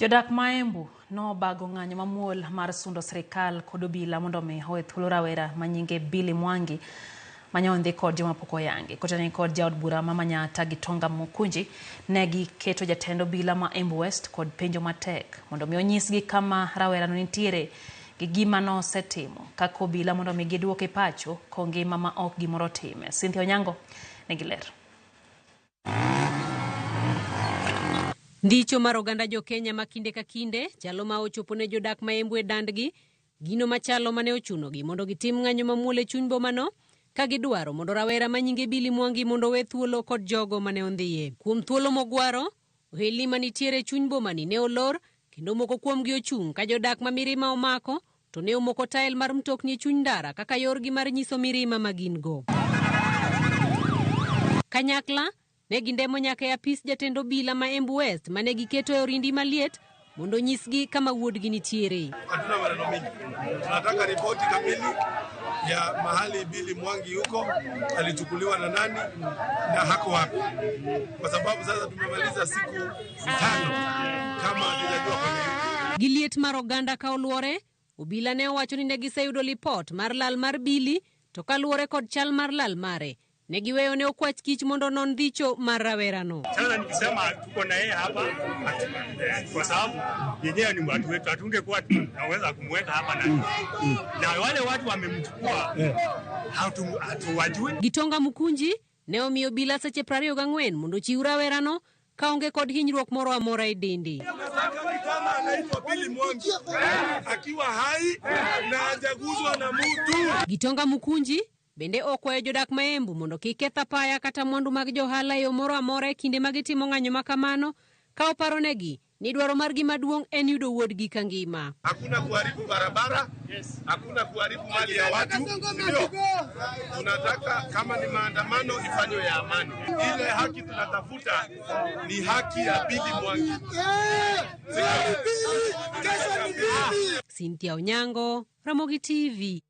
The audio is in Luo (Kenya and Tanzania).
Jodak ma Embu nobago ng'anyo mamuol mar sundo sirikal kod obila mondo omi owe thuolo rawera ma nyinge Billy Mwangi manyondhi kod joma pok oyangi. Kotenore kod jaod bura ma Manyatta Gitonga Mukunji, ne giketo jatend obila ma Embu West kod penjo matek mondo mi onyisgi kama rawerano nitiere gi gima nosetimo kaka obila mondo mi giduoke pacho kongima ma ok gimoro otime. Cynthia Onyango nigi ler. Ndicho mar oganda jo-Kenya ma kinde ka kinde chalo ma ochopo ne jodak ma Embu e dandgi, gino machalo mane ochunogi mondo gitim ng'anyo mamuol e chuny bomano ka gidwaro mondo rawera ma nyinge Billy Mwangi mondo owe thuolo kod jogo mane ondhiye. Kuom thuolo mogwaro, ohelni manitiere e chuny bomani ne olor kendo moko kuomgi ochung' ka jodak ma mirima omako to ne omoko tael mar mtokni e chuny ndara kaka yorgi mar nyiso mirima ma gin go. Kanyakla ne gindemo nyaka e apis jatend obila ma Embu West mane giketo e orindi maliet mondo onyisgi kama wuodgi nitiere. Hatuna maneno mingi, tunataka ripoti kamili ya mahali Billy Mwangi yuko, alichukuliwa na nani na hako wapi, kwa sababu sasa tumemaliza siku 5 kama hatujajua kwenye yuko. Gi liet mar oganda ka oluore, obila ne owacho ni ne giseyudo lipot mar lal mar Billy, to kaluwore kod chal mar lal mare, ne giweyo ne okwach kich mondo onon dhicho mar rawerano. Sasa nikisema tuko na yeye hapa kwa sababu yenyewe ni watu wetu, hatungekuwa tunaweza kumweka hapa na wale watu wamemchukua hatuwajui. Gitonga Mukunji ne omiyo obila seche 24 mondo ochiw rawerano kaonge kod hinyruok moro amora e dende. Nataka kijana anaitwa Billy Mwangi akiwa hai na hajaguswa na mtu. Gitonga Mukunji bende okwayo jodak ma Embu mondo kik keth apaya kata mwandu mag johala e yo moro amora e kinde ma gitimo ng'anyo ma kamano, ka oparonegi ni dwaro margi maduong' en yudo wuodgi ka ngima. Hakuna kuharibu barabara, hakuna kuharibu mali ya watu, ndio. Tunataka kama ni maandamano ifanywe ya amani. Ile haki tunatafuta ni haki ya Billy Mwangi. Cynthia Onyango, Ramogi TV.